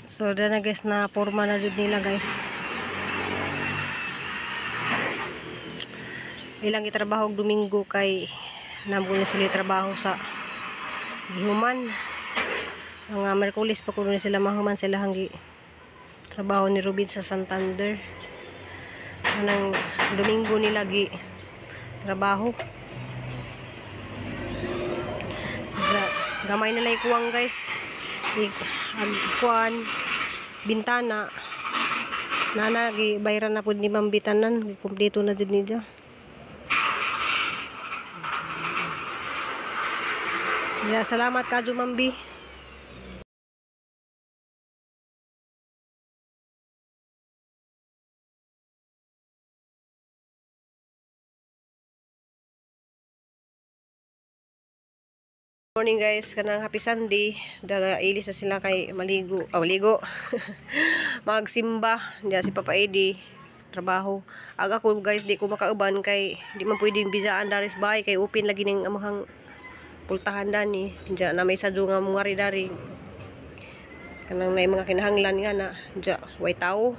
So dana guys, na porma na jud nila guys. Ilang gitrabaho og Domingo kay namo na sila trabaho sa gihuman. Mga Merkulis pa kuno sila mahuman sila hanggi trabaho ni Rubin sa Santander. Anang Domingo nila gi trabaho. Sa gamay na lang ikuwang guys. Ag kuan bintana nana gi bayran na pud ni Ma'am bitanan, kumpleto na jud niya. Ya, salamat kadyo Ma'am B. Morning guys, kanang happy Sunday. Daga ilis na sila kay maligo, ah, maligo. Magsimba diya si Papa Eddie trabaho. Aga ko guys, di ko makauban kay di man pwedeng bisaan dari sa bahay kay open lagi ning amahang pultahan dani. Diya na may sadyo nga mungari dari. Kanang may mga kinahanglan nga na diya way tao.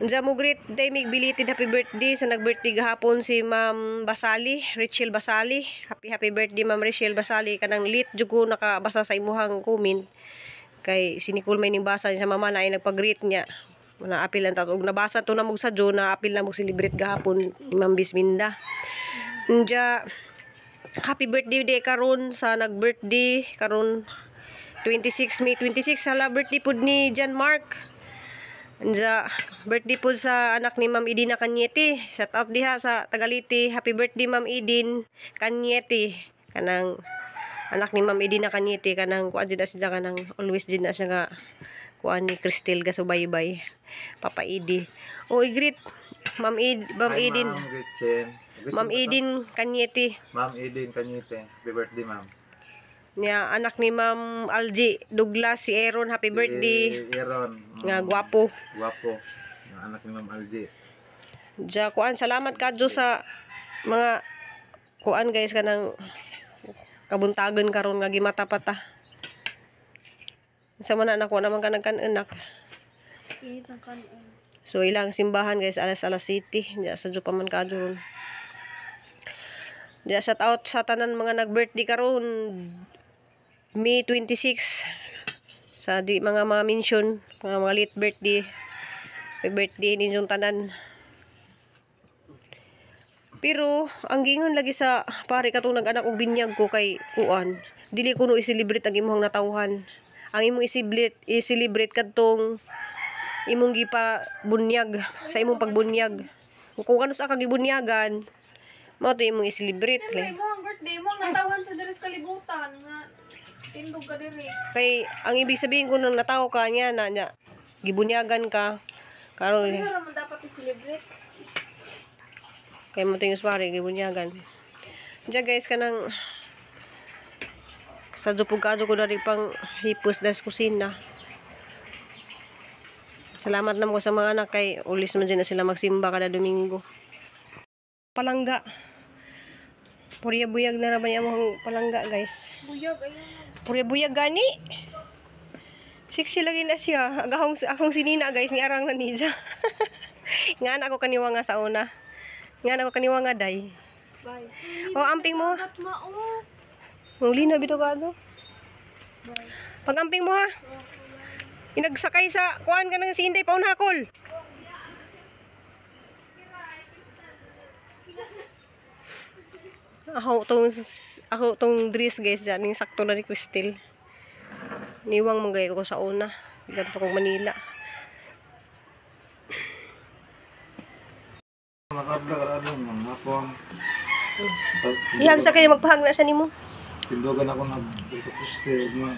Diya mo greet day mig belated happy birthday sa nag-birthday gahapon si Ma'am Basali, Rachel Basali. Happy happy birthday Ma'am Rachel Basali, kanang late jud ko nakabasa sa imuhang comment. Kay si Nicole may ning basa sa mama na ay nagpa-greet niya. Naapil lang tato og nabasa to na mog sa jo, naapil na mog celebrate gahapon ni Ma'am Bisminda. Diya happy birthday day karon sa nag-birthday karon 26 May 26, hala birthday pud ni John Mark. Anja, birthday po sa anak ni Ma'am Idina Cañete. Shout out diha sa Tagaliti. Happy birthday Ma'am Idin Cañete. Kanang anak ni Ma'am Idina Cañete, kanang kuan jud na siya, kanang always jud na siya nga kuan ni Cristel gasubaybay. Papa Idi. O i-greet Ma'am Id, Ma'am Hi, Idin. Ma'am Gretchen. Gretchen Ma'am ba to? Idin Cañete. Ma'am Eden Cañete. Happy birthday, ma'am. Niya anak ni Ma'am Algie Douglas, si Aaron, happy Si birthday. Aaron. Nga gwapo. Gwapo. Ang anak ni Ma'am Algie. Diya kuan, salamat kadyo sa mga kuan guys, kanang kabuntagon karon nga gimata pa ta. Sa man na nakuha naman ka nagkan-anak. Init ng kanon. So ilang simbahan guys alas alas city. Diya sa pa man kadyo ron. Diya shout out sa tanan mga nag-birthday karon May 26 sa di mga mga mention, mga late birthday. Happy birthday ninyong tanan. Pero ang gingon lagi sa pare katong nag-anak og binyag ko kay kuan, dili kuno i-celebrate ang imong natawhan. Ang imong i-celebrate kadtong imong gipa bunyag sa imong pagbunyag. Kung kano sa kagibunyagan, mao to imong i-celebrate. Siyempre, mo ang birthday mo, natawan sa diri sa kalibutan nga tindog ka diri. Kay ang ibig sabihin ko nang natawo ka niya na niya, gibunyagan ka karon Pero naman dapat i-celebrate. kay mo tingos pare gibunyagan. Diya guys kanang sa dupog kadto ko dari pang hipos das kusina. Salamat naman ko sa mga anak kay ulis man dyan na sila magsimba kada Domingo. Palangga. Purya buyag na raman niya among palangga guys. Buyag, ayun. Purya buyag gani. Sexy lagi na siya. Agahong akong sinina guys, ni arang na niya. Nga na ako kaniwa nga sa una. Nga na ako kaniwa nga day. Bye. O amping mo. At mao. Ang lina bitaw ka ano. Pag-amping mo ha. Inagsakay sa kuan ka ng si Inday paunhakol. Ako tong dress guys dyan, yung sakto na ni Cristel. Niwang manggay ko sa una. Ganto kong Manila. Mga hapon. Ihag sa kayo magpahag na siya nimo. Tindugan ako nag Kriste mga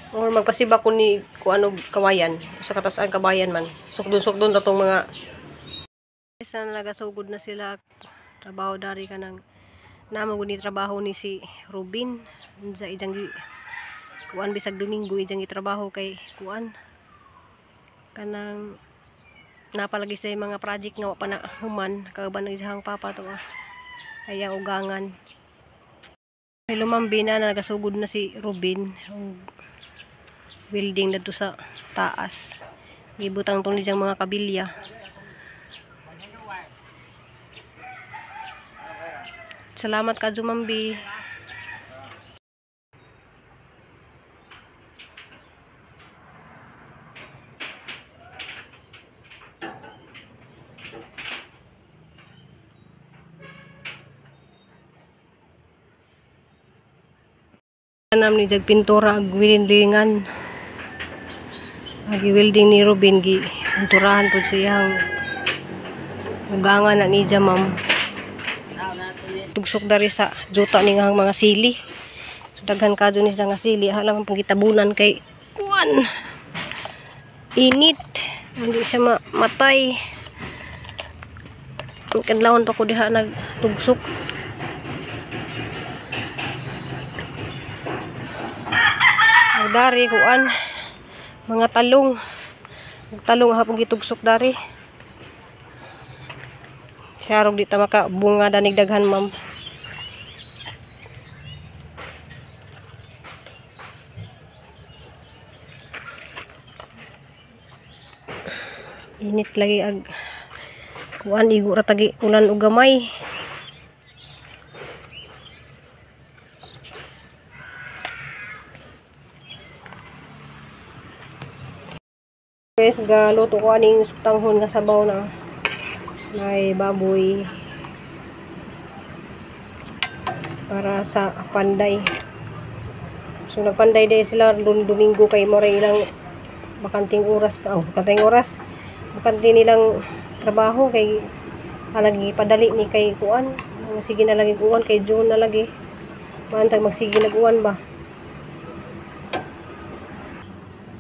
Or magpasiba ko ni kung ano kawayan. Sa katasaan kabayan man. Sukdon-sukdon na tong mga isa na nagasugod na sila trabaho dari ka ng namo ni trabaho ni si Ruben sa ijang kuan bisag Domingo ijang trabaho kay kuan kanang napalagi sa mga project nga wa pa na human kauban ng isang papa to ah. Ay ang ugangan. Hello ma'am Bina, nagasugod na si Ruben welding na to sa taas. Gibutang tong niyang mga kabilya. Salamat ka Jumambi. Anam ni jag pintura ag weldingan. Agi welding ni Ruben gi pinturahan pud siyang ugangan na niya ma'am. Tugsok dari sa juta ni nga mga sili. So daghan kadto ni siya nga sili, hala man pangitabunan kay kuan. Init, hindi siya matay. Kadlawon pa ko diha nagtugsok. Dari kuan mga talong, talong hapon gitugsok dari. Siyarog di ta maka bunga danig daghan ma'am. Init lagi ag kuan, igo ra tagi ulan og gamay. Guys, galuto ko aning sutanghon nga sabaw na may baboy para sa panday. So nagpanday day sila Domingo kay mo ilang bakanting oras, bakanting oras, bakante nilang trabaho kay alagi padali ni kay kuan. Sige na lagi kuan kay June na lagi. Maantag magsige nag-uwan ba.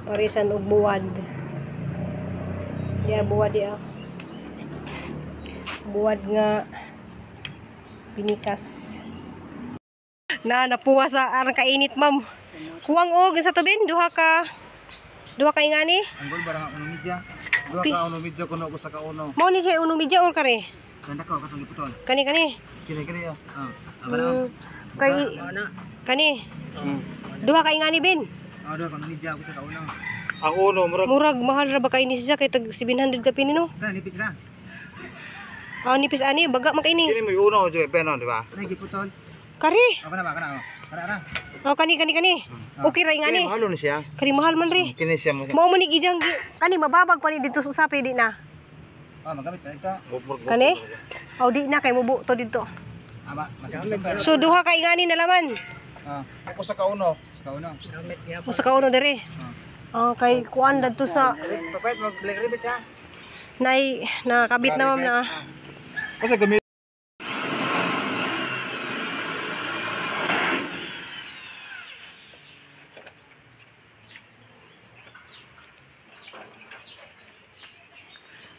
Parisan og buwad. Diya buwad diya. Buwad nga pinikas. Na napuwa sa arang kainit ma'am. Kuwang og sa tubin duha ka ingani. Anggol barang uno media. Duha ka uno media kuno ko sa kauno. Mao ni siya uno media or kare? Ganda ko katong giputol. Kani kani. Kini kini ah. Kay kani. Duha ka ingani bin. Ah, duha ka media ako sa kauno. Ang uno murag mahal ra ba kay ni siya kay tag 700 ka pini no. Kana nipis ra. Ah, nipis ani baga man kay ni. Kini mo uno jud penon di ba? Kani giputol. Kari. Ako na ba kana. Kara ra. Oh, kani kani kani. Okay ra ingani. Kini mahal ni siya. Kari mahal man ri. Kini siya mo. Mao man ni gijang kani mababag pa ni dito sa usapi di na. Ah, magamit pa dito. Kani? Aw di na kay mubo to dito. Ama, So duha ka ingani na laman. Ah, ako sa kauno. Sa kauno. Mo sa kauno dere. Oh, kay kuan dadto sa Papait mag black ribbon siya. Nay nakabit na ma'am na. Kasi gamit.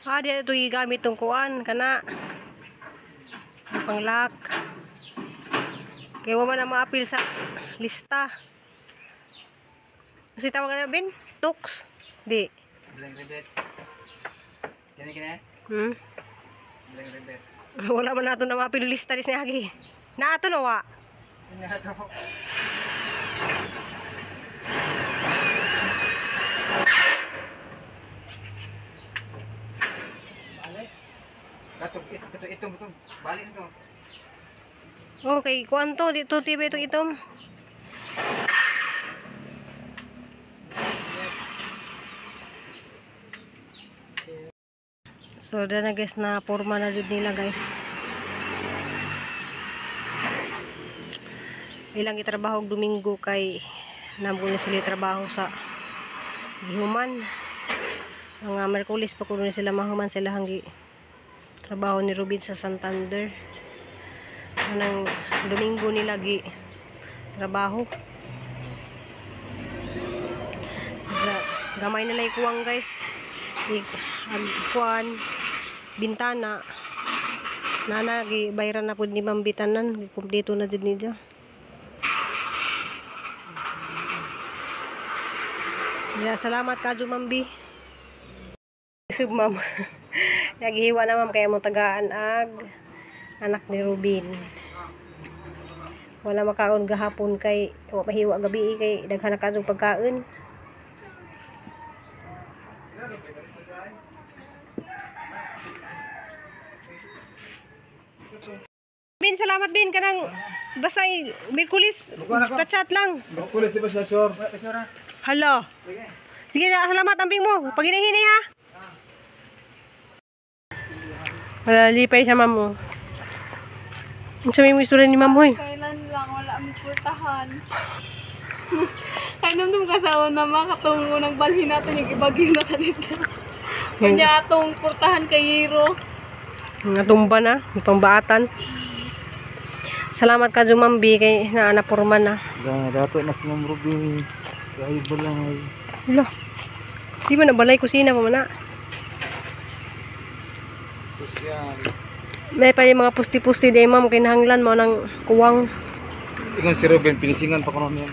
Ah, di ito gigamit tong kuan kana. Panglock. Kay wa man na maapil sa lista. Kasi tawag na bin? Tux. Di. Blank ribbon. Kini kini. Blank ribbon. Wala man nato na maapil lista dis niagi. Naato na wa. Nato. Kato ito itong itong balik ito. Okay, kuan to dito tiba itong itom. So na guys, na porma na jud nila guys. Ilang gitrabaho og Domingo kay namo na sila trabaho sa gihuman. Mga Merkulis pa kuno sila mahuman sila hanggi trabaho ni Ruben sa Santander. Anang Domingo nila gi trabaho. Sa gamay na lang kuwang guys. Kuan bintana nana gi bayran na pud ni ma'am bitanan, kumpleto na jud niya. Ya, salamat kadyo ma'am B. Sub ma'am. Naghiwa na ma'am kaya mo tagaan ag anak ni Ruben. Wala makaon gahapon kay wa mahiwa gabi kay daghan na kaadtong pagkaon. Bin, salamat Bin kanang basta Miyerkules pa-chat lang. Kulis di ba siya sure? Hala. Sige na, salamat ambing mo. Paghinay-hinay ha. Wala, lipay siya ma'am mo. Ang sabi mo istorya ni ma'am hoy. Kailan lang wala mi purtahan. Kay nung ka sa una ma katong unang balhin natin yung ibagyo na kanito. Kanya atong purtahan kay Hero. Natumba na, may pambaatan. Salamat ka Jumambi kay naanapurma na. Dato na si Ma'am Ruby. Kay balay. Hala. Di ba nabalay kusina pa man na. Sosyal. May pa yung mga pusti-pusti day ma'am kay nahanglan mo ng kuwang. Ingon si Ruben, pinisingan pa ko nun yan.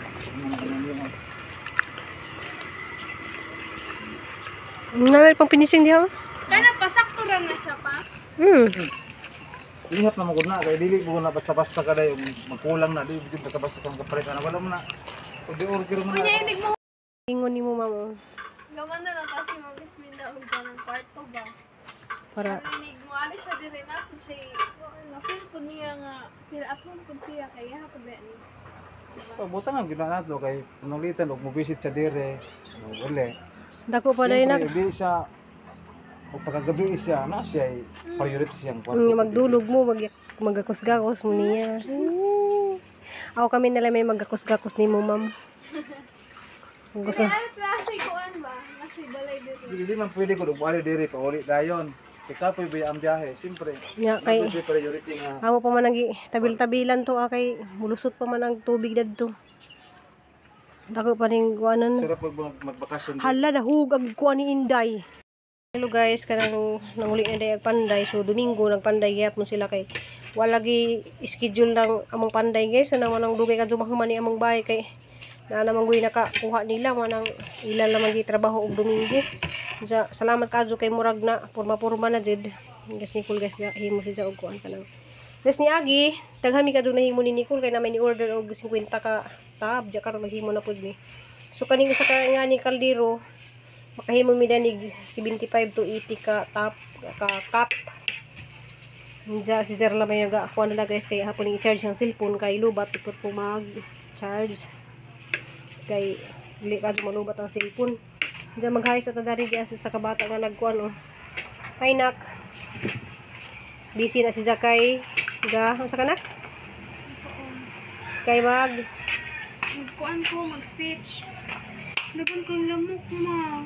Nawal pang finishing diha. Kana pasakto ra na siya pa. Ingat na mo na kay dili mo na basta-basta ka dayon magkulang na dili gud basta-basta kang kapalit na wala mo na. Pag di order mo na. Kunya inig mo. Ingon nimo ma'am oh. Gaman na lang kasi Ma'am Isminda og ganang kwarto ba. Para Inig mo ali siya dire na pud siya na feel po niya nga feel at home pud siya kay ha pud ni. Pagbutan ang gina nato kay panulitan og mo visit sa dire. Wala. Dako pa dahil na. Siyempre, di siya o pagkagabi siya na siya ay priority siyang kwarto. Magdulog mo, magakos-gakos mo niya. Ako kami nila may magakos-gakos ni mo, ma'am. Gusto. Kaya na siya kuan ba? Nasa balay dire. Dili man pwede ko ug dire pa uli dayon. Ikapoy ba ang biyahe? Siyempre. Nga kay Kay priority nga. amo pa man ang tabil-tabilan to ah, kay mulusot pa man ang tubig dadto. Dako pa ning kuanan. Sarap pag magbakasyon. Hala nahug ang kuan ni Inday. Hello guys, kanang nanguli na day ag panday. So Domingo nagpanday gyapon sila kay wala gi schedule lang among panday guys. So nang manang dugay kadto mahuman ni among bahay kay naa naman guy nakakuha nila manang ilan lamang gi trabaho og Domingo. Sa salamat kadto kay murag na porma-porma na jud. Guys Nicole guys himo siya og kuan kanang. Guys ni Agi, daghan mi kadto nahimo ni Nicole kay na may ni order og 50 ka tab ja karon maghimo na pud ni. So kaning usa ka nga ni kaldero makahimo mi danig 75 to 80 ka top ka cup. Diya si Jerla may nag-akuha nila guys kay hapon i-charge ang cellphone kay lubat ipot po mag-charge kay dili ka malubat ang cellphone. Diya mag-hi sa tadari diya sa kabata nga nagkuan oh. Hi nak. Busy na si Jakay ga unsa ka nak? Kay mag Kuan ko mag-speech. Dagan kong lamok ma.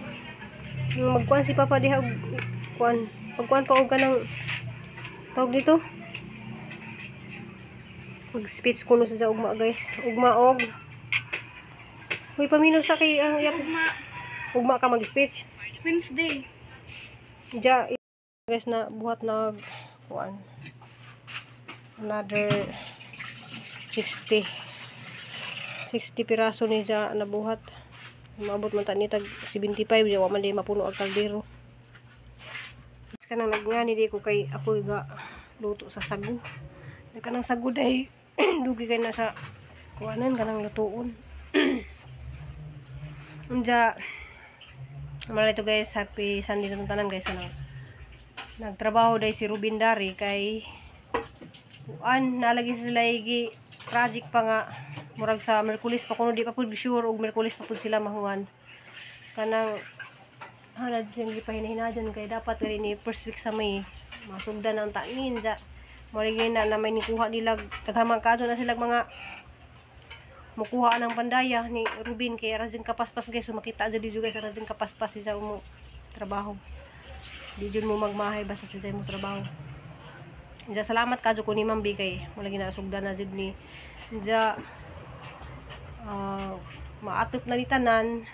Magkuan si Papa diha og kuan. Pagkuan pa og kanang tawag dito. Mag-speech kuno sa ugma guys. Ugma og. Uy, paminaw sa kay ang yak. Ugma Ugma ka mag-speech. Wednesday. Diya guys na buhat nag kuan. Another 60. 60 piraso ni ja nabuhat. Maabot man ta ni tag 75 di wa man di mapuno ang kaldero. Kanang nagngani di ko kay ako ga luto sa sago. Kanang sago day dugi kay na sa kuanan kanang lutuon. Unja mala ito guys, happy Sunday na tanan guys ano. Nagtrabaho day si Ruben Dari kay kuan nalagi sila igi project pa nga murag sa Merkulis pa kuno di pa pud sure og Merkulis pa pud sila mahuan. Kanang hanad dyan gipahinahinajon kay dapat gani ni first week sa May masugdan ang tanin ja. Mo lagi na na may nikuha nila daghan kadto na sila mga mukuha ng pandaya ni Ruben kay ara jud kapaspas guys, so makita jud didto guys ara jud kapaspas sa mo trabaho. Di jud mo magmahay basta sa mo trabaho. Ja salamat kadto ko ni Ma'am B kay mo lagi na sugdan na jud ni ja. Maatop na ni tanan.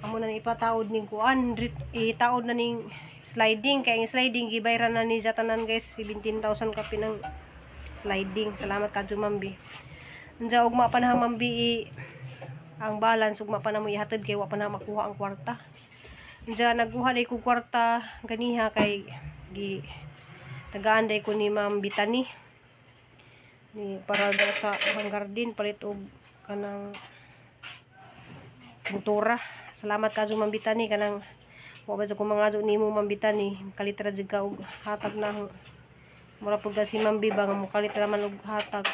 Amo na ni ipataod ning kuan, itaod na ning sliding kay ang sliding gibayran na ni ja tanan guys 17,000 kapin ang sliding. Salamat kadto Ma'am B. Unja ugma pa na Ma'am B ang balance ugma pa na mo ihatod kay wa pa na makuha ang kwarta. Unja nagkuha day ko kwarta ganiha kay gi tagaan day ko ni Ma'am Bitani. Ni para daw sa among garden, palit og kanang pintura. Salamat kadto, Ma'am Bitani, kanang wa ba jud ko mangadyo nimo, Ma'am Bitani, kalit ra jud ka og hatag na. Mura pud ka si Ma'am Bi ba nga mokalit ra man og hatag.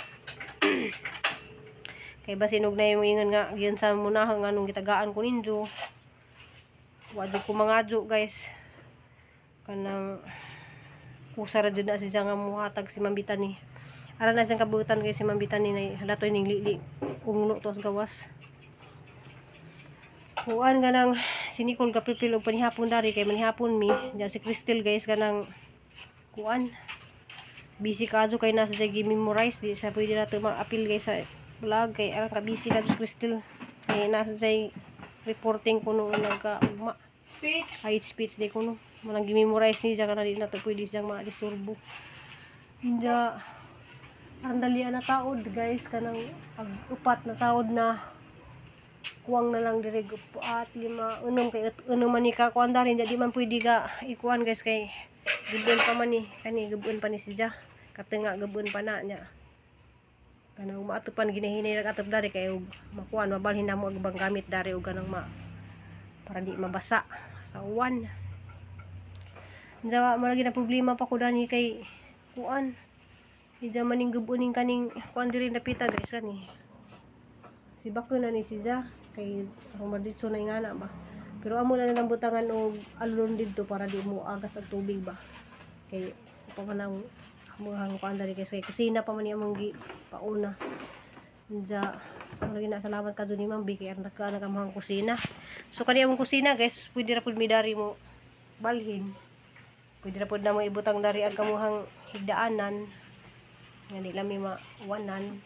Kay basin og na yung ingon nga giunsa mo na nga nung gitagaan ko ninyo. Wa jud ko mangadyo, guys. Kanang kusa ra jud na siya nga muhatag si Ma'am Bitani. Ara na siyang kabutan kay si Ma'am Bitani na halatoy ning lili ungno to sa gawas. Kuan, ganang si Nicole gapipil og panihapon dari kay manihapon mi. Diyan si Crystal, guys, kanang kuan, busy kadto kay nasa siya gi-memorize. Di siya pwede na to ma-apil, guys, sa vlog kay arang ka busy kadto si Crystal kay nasa siya reporting kuno nagka-ugma. Speech. Ay, speech di kuno manang gi-memorize ni siya, kana di na to pwede siyang ma-disturbo. Hindi ang dalian na taod, guys, kanang ag upat na taod na, kuwang na lang diri, upat, lima, unom, kay unom man ni ka kuan dari. Di man pwede ka ikuan, guys, kay gibon pa man ni kani, gibon pa ni siya katenga, gibon pa na niya. Kanang maatupan ginahinay ra atop dari kay og makuan, mabalhin na mo ang ibang gamit dari og kanang ma para di mabasa sa uwan. Jawa mo lagi na problema pa ko dani kay kuan. Di man ning gubunin kaning kuan diri napita, guys, kani. Si bako na ni siya kay aron maditso na ingana ba. Pero amo na lang butangan og alon didto para di mo agas ang tubig ba. Kay pa man ang amo kuan diri kay kusina pa man ni among gi pauna. Diya lagi na salamat ka ni Ma'am B kay ang nagka ang kusina. So kani among kusina, guys, pwede ra pud mi dari mo balhin. Pwede ra pud na mo ibutang dari ang kamuhang higdaanan. Nga di lang mi mawanan.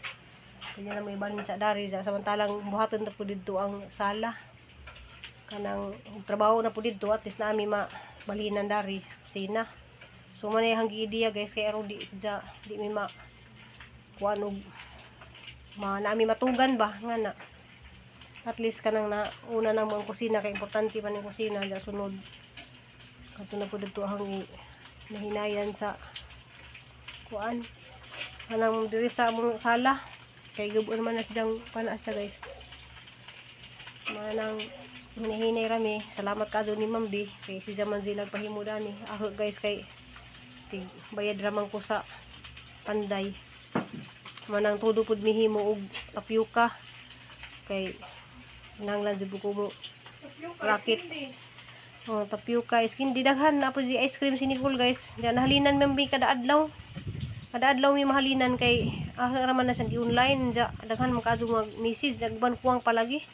Pwede na mo ibalhin sa dari sa samantalang buhaton na pud didto ang sala. Kanang trabaho na pud didto, at least na ami mabalhinan dari kusina. So man ay hanggi idea, guys, kay aron di siya di mi ma kuan og ma naami matugan ba nga na. At least kanang na una na mo ang kusina kay importante man ang kusina da sunod kadto na pud didto ang nahinayan sa kuan kanang diri sa among sala kay gubon man na siyang pana siya, guys. Manang hinahinay rami. Salamat ka ni Ma'am B kay si man sila nagpahimo dani. Ako, guys, kay tig bayad ramang ko sa panday. Manang todo pud mihimo og tapioca kay nanglan jud ko mo racket. Oh, tapioca is hindi daghan na po si ice cream si Nicole, guys. Diyan nahalinan man mi kada adlaw. Kada adlaw mi mahalinan kay raman na siyang online ja daghan man kaadto mag message, nagban kuwang palagi.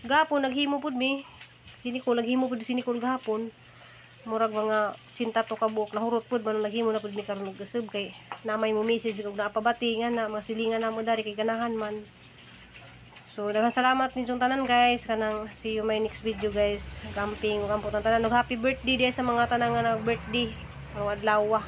Gapon naghimo pud mi. Si Nicole naghimo pud si Nicole gahapon. Murag mga 80 to ka buok nahurot pud man, naghimo na pud mi karon og usab kay namay mo message ug naapabati nga na mga silingan namo dari kay ganahan man. So, daghang salamat ninyong tanan, guys. Kanang see you my next video, guys. Gamping ug ampo tanan. Ug happy birthday diay sa mga tanan nga nag-birthday karong adlaw.